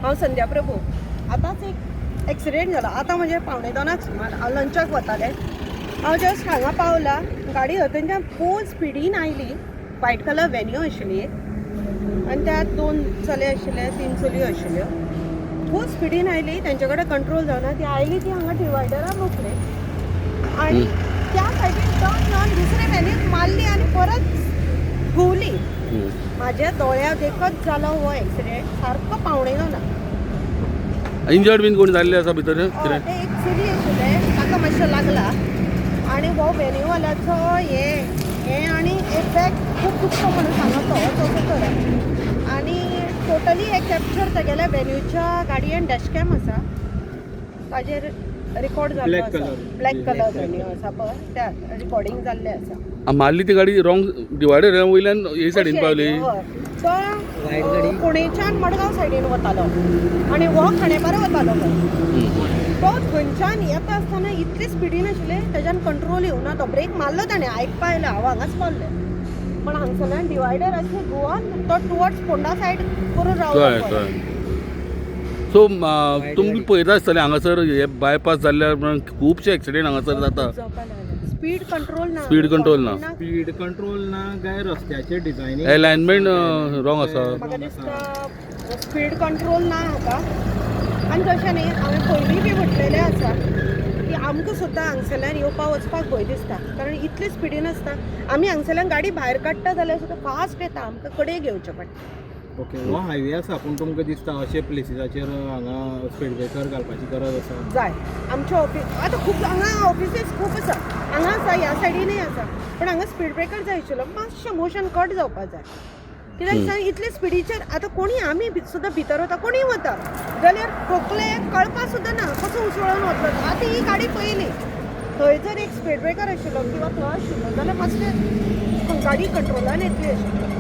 हांव संध्या प्रभू. आतांच एक एक्सिडेंट जाला. आतां म्हणजे 1:45 सुमार हांव लंचाक वतालें. हांव जस्ट हांगा पावला, गाडी थंयच्यान फूल स्पिडीन आयली. व्हायट कलर वेन्यू आशिल्ली आनी त्यात दोन चले आशिल्ले, तीन चलयो आशिल्ल्यो. खूब स्पिडीन आयली, तेंचे कडेन कंट्रोल जावना. ती आयली, ती हांगा डिवायडरार रोखले आनी त्या सायडीन टर्न जावन दुसरे व्हॅनीक मारली आनी परत घुंवली. म्हाज्या दोळ्या देखत जालो हो एक्सिडेंट, सारको 1:45. इंजर्ड बीन कोण जाल्ले आसा भितर? हय. कितें? ते एक चली आशिल्लें, ताका मातशें लागला आनी हो व्हॅन्यूवाल्याचो हे हे आनी एक बॅग खूब दुखता म्हणून सांगत तो तसो तर. आनी टोटली हे कॅप्चर तेगेल्या व्हॅन्यूच्या गाडयेन डॅशकॅम आसा, ताजेर रिकॉर्ड जाल्लो Black आसा. Color. Black colour venue आसा पळय, त्या रिकॉर्डिंग जाल्लें आसा. मारली ती गाडी रॉंग डिवायडर वयल्यान हे सायडीन पावली. हय. तो पुणेच्यान मडगांव सायडीन वतालो आनी हो खांडेपारा वतालो पळय. तो थंयच्यान येता आसतना इतली स्पिडीन आशिल्ले, तेज्यान कंट्रोल येवना, तो ब्रेक मारलो ताणें. आयकपा आयलो, हांव हांगाच पावलें, पण हांगसरल्यान डिवायडर अशें घुंवोन तो टुवर्ड्स फोंडा सायड करून रावलो कळ्ळें. पळय. कळ्ळें. सो तुमी पळयता आसतले, हांगासर हे बायपास जाल्ल्या उपरांत खुबशे एक्सिडेंट हांगासर जाता. स्पीड कंट्रोल ना. Speed control ना. स्पीड कंट्रोल ना काय रस्त्याचे डिझायनिंग एलायनमेंट रॉंग आसा. म्हाका दिसता स्पीड कंट्रोल ना हाका. आनी तशें न्ही, हांवें पयलीं बी म्हटलेलें आसा की आमकां सुद्दां हांगसरल्यान येवपा वचपाक भंय दिसता, कारण इतले स्पिडीन आसता. आमी हांगसरल्यान गाडी भायर काडटा जाल्यार सुद्दां फास्ट येता, आमकां कडे घेवचें पडटा. ओके, हो हायवे आसा, पूण तुमकां दिसता अशे प्लेसीसाचेर हांगा स्पीड ब्रेकर घालपाची गरज आसा? जाय. आमच्या ऑफिस आतां खूब हांगा ऑफिसीस खूब आसा, हांगा आसा, ह्या सायडीनूय आसा, पण हांगा स्पीड ब्रेकर जाय आशिल्लो. मातशें मोशन कट जावपा जाय, कित्याक सांग, इतले स्पिडीचेर आतां कोणी आमी सुद्दां भितर वता, कोणीय वता जाल्यार ठोकले कळपा सुद्दां ना, कसो उसळून वतलो. आतां ही गाडी पयली, थंय जर एक स्पीड ब्रेकर आशिल्लो किंवा थंय आशिल्लो जाल्यार मातशें गाडी कंट्रोलान येतली आशिल्ली.